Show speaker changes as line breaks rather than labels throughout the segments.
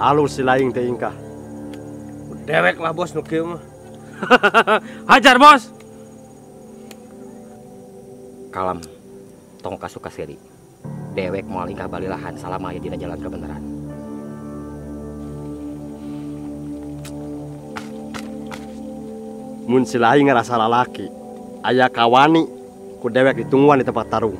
Alus si laing teh ingkah.
Dewek lah bos nu kieu mah. Hajar bos.
Kalem, tong kasuka seuri. Dewek moal ingkah balilahan salama aya dina jalan kebenaran.
Mun si laing ngarasa lalaki, aya kawani ku dewek ditungguan di tempat tarung.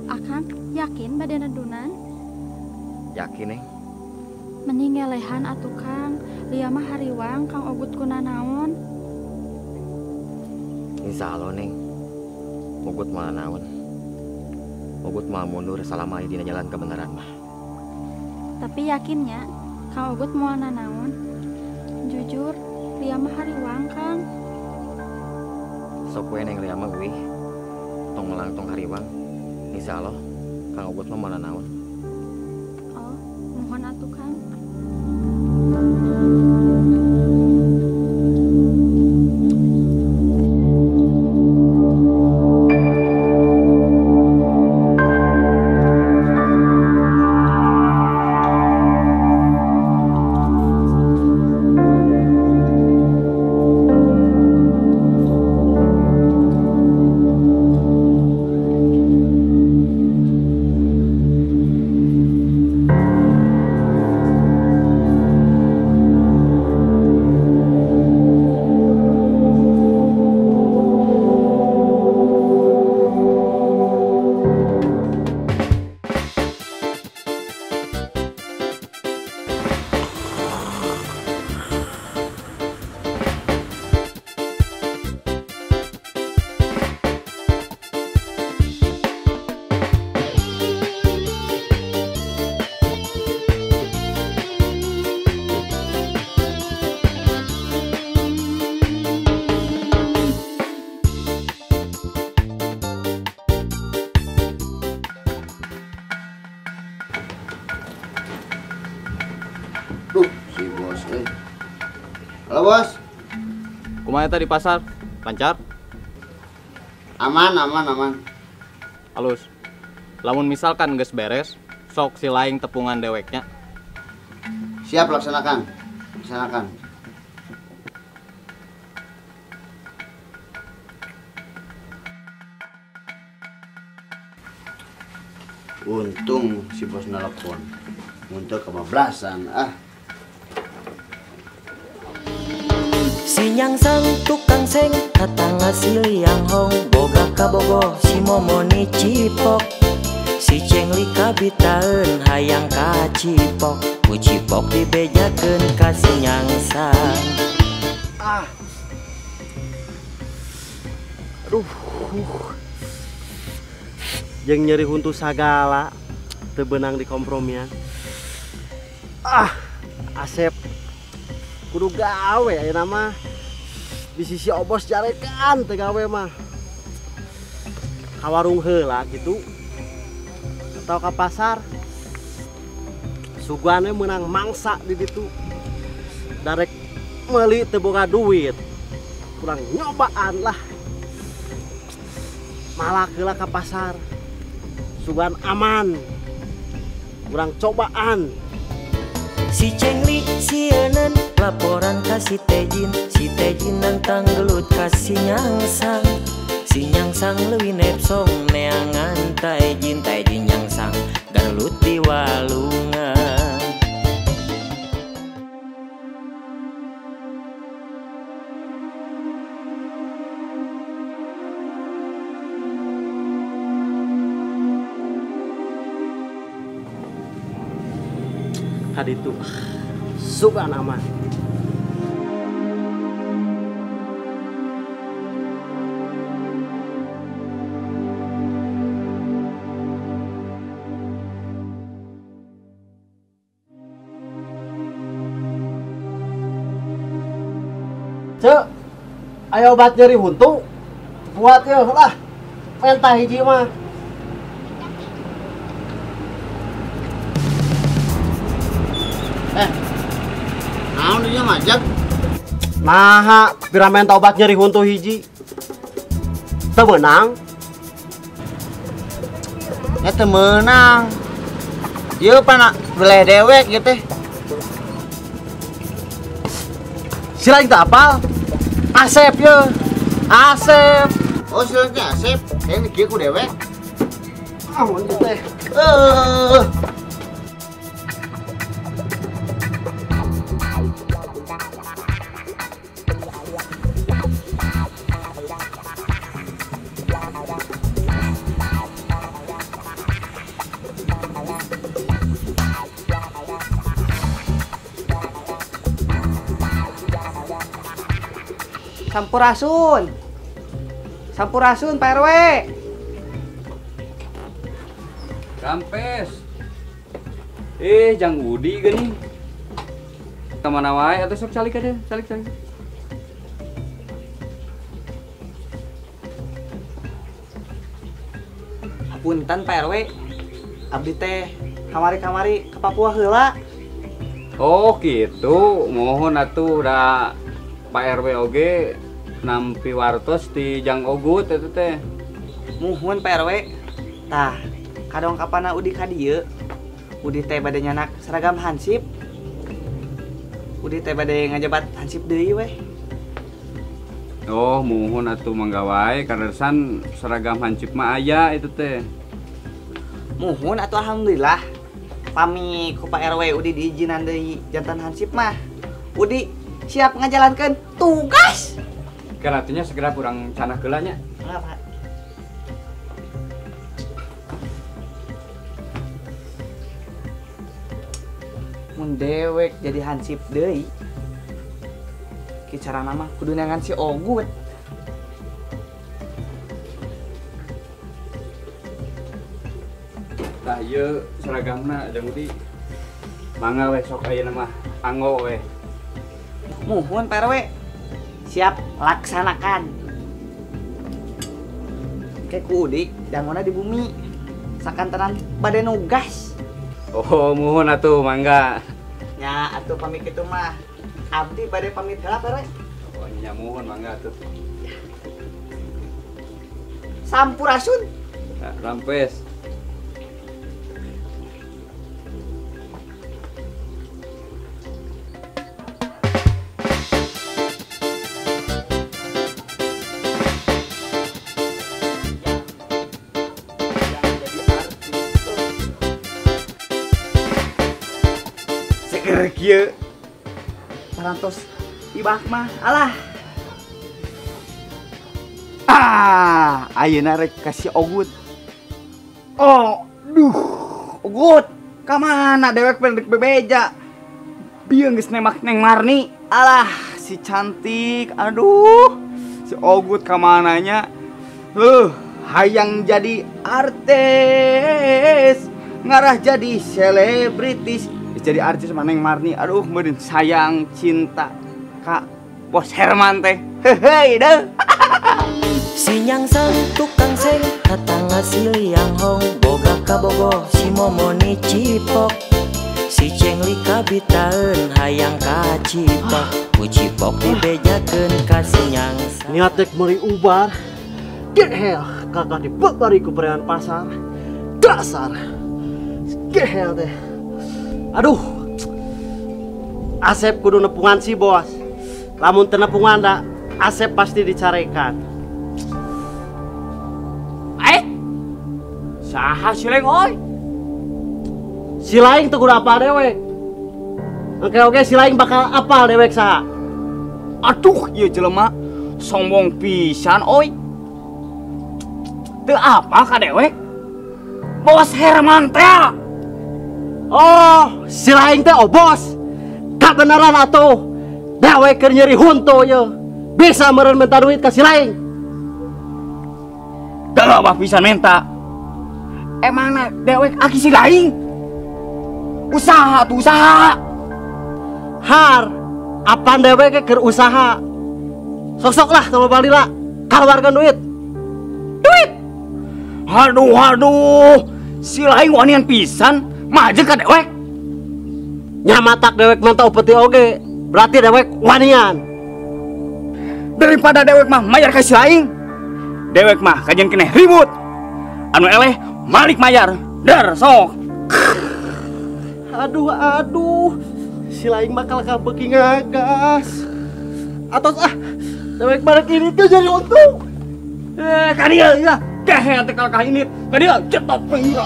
Akang yakin bade nedunan?
Yakin, Neng.
Mending ngelehan atuh Kang, lia mah hariwang Kang Ogut kuna naon.
Insya Allah, Neng. Ogut moal naon. Ogut moal mundur salama aya dina jalan kebenaran mah.
Tapi yakinnya Kang Ogut moal nanaon. Jujur, lia mah hariwang Kang.
Sok we Neng lia mah uih. Tong melang tong hariwang. Insya Allah Kang Ogut mah moal nanaon.
Oh, mohon atuh Kang.
Duh, si bos eh. Halo bos.
Kumaha eta di pasar? Lancar?
Aman, aman, aman.
Halus. Lamun misalkan geus beres, sok si laing tepungan deweknya.
Siap laksanakan. Laksanakan. Untung si bos nelpon. Untuk kebablasan ah.
Si nyangsang tukang seng tatangga si liang hong boga kabogoh si momoni cipok si cengli kabitaeun hayang kacipok ku cipok dibejakeun ka si nyangsang.
Ah. Aduh. Jeung nyeri huntu sagala teu beunang dikompromian. Ah, Asep kudu gawe ayeuna mah. Di sisi obos jarekan teu gawe mah. Ka warung heula gitu atau ka pasar. Sugane meunang mangsa di ditu. Darek meuli teu boga duit. Kurang nyobaan lah. Malak heula ka pasar. Sugan aman. Kurang cobaan.
Si cengli sieuneun laporan ka si Tejin nantang gelut ka si nyangsang leuwih nepsong neangan Taejin, Taejin nyangsang garelut di walungan.
Kaditu sugan aman. Cek, ayo obat nyeri huntu, buat ya lah, mentah hiji mah.
atunya majak.
Naha, pira menta obat nyeri huntu hiji. Teu meunang.
Nya teu meunang. Ieu pana beleh dewek ieu teh.
Si lain teu apal. Asep ye. Asep.
Oh, si lain teh Asep. Kayaknya kieu ku dewek.
Ah, mun teh.
Sampurasun. Sampurasun Pak RW.
Rampes. Jang Udi geuning. Ka mana wae atuh sok calik aja, calik-calik.
Hapunten Pak RW. Abdi teh kamari-kamari ke Papua heula.
Oh gitu, mohon atuh da Pak RW oge nampi wartos di Jang Ogut eta teh.
Muhun Pak RW. Tah, kadang kapana Udi ka dieu? Udi teh bade nyanak seragam hansip. Udi teh bade ngajabat hansip deui weh.
Oh, muhun atuh mangga wae karesan seragam hansip mah aya itu teh.
Muhun atuh alhamdulillah. Pami ku Pak RW Udi diizinan deui jantan hansip mah. Udi siap ngajalankeun tugas.
Karatunya segera kurang canah heula nya.
Pak. Mun dewek jadi hansip deui. Ki carana mah kudu neangan si Ogut.
Tah ieu seragamna Jang Udi. Mangga we sok ayeuna mah anggo we.
Muhun Pak RW. Siap laksanakan. Kayak ku Udi dangona di bumi. Sakantenan bade nugas.
Oh, muhun atuh mangga.
Nya atuh pamit kitu mah. Abdi bade pamit heula Pak RW.
Oh, nya muhun mangga atuh.
Sampurasun.
Rampes. Kieu
parantos ibak mah alah.
Ah, ayeuna rek ka si Ogut. Oh, duh, Ogut, ka mana dewek pendek bebeja? Bieu geus nemak Neng Marni. Alah, si cantik. Aduh, si Ogut ka mananya? Hayang jadi artis, ngarah jadi selebritis. Jadi artis sama Neng Marni, aduh meureun sayang cinta ka Bos Herman teh. Heuheuy deuh.
Si nyangsang tukang seng katanga si liang hong boga kabogoh si momoni cipok. Si cengli kabitaeun hayang ka cipok, ku cipok dibejakeun ka si nyangsang.
Niat dek meuli ubar. Gehel kakak dibebari ku preman pasar. Dasar. Gehel teh. Aduh, Asep kudu nepungan si bos. Lamun teu nepungan da, Asep pasti dicarekan.
Saha si lain oi?
Si lain teu kudu apal dewek. Oke oke si lain bakal apal dewek saha.
Aduh, ieu jelema sombong pisan oi. Teu apa ka dewek? Bos Herman teh.
Oh, si lain teh oh bos. Kabeneran atuh. Dewek keur nyeri huntu ye. Bisa meureun minta duit ka si lain.
Teu bisa minta. Emangna dewek aki si lain? Usaha tuh usaha.
Har, apaan dewek keur usaha? Sok-sok lah sama balila, kaluarkeun duit.
Duit. Aduh aduh, si lain wanian pisan. Maju ka dewek.
Nyamatak dewek mantau peti oge. Berarti dewek wanian.
Daripada dewek mah mayar ka si laing. Dewek mah kajian keneh ribut. Anu eleh malik mayar. Dar sok.
Aduh aduh. Si laing bakal kabeuki ngagas. Atos ah, dewek barek ini tuh jadi untung.
Ka dieu ya. Kehe teh kalkah ini. Ka dieu cetok pengira.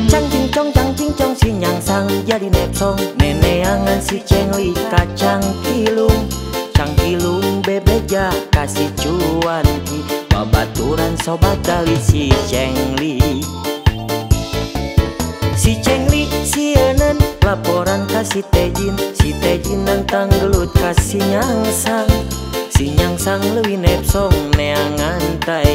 Cang cincong cang cincong si nyangsang jadi nepsong neneangan si cengli kacang kilung cang kilung bebeja kasih cuanki babaturan sobat dali si cengli si cengli sieuneun laporan ka si tejin nantang gelut ka si nyangsang leuwih nepsong neangan tae.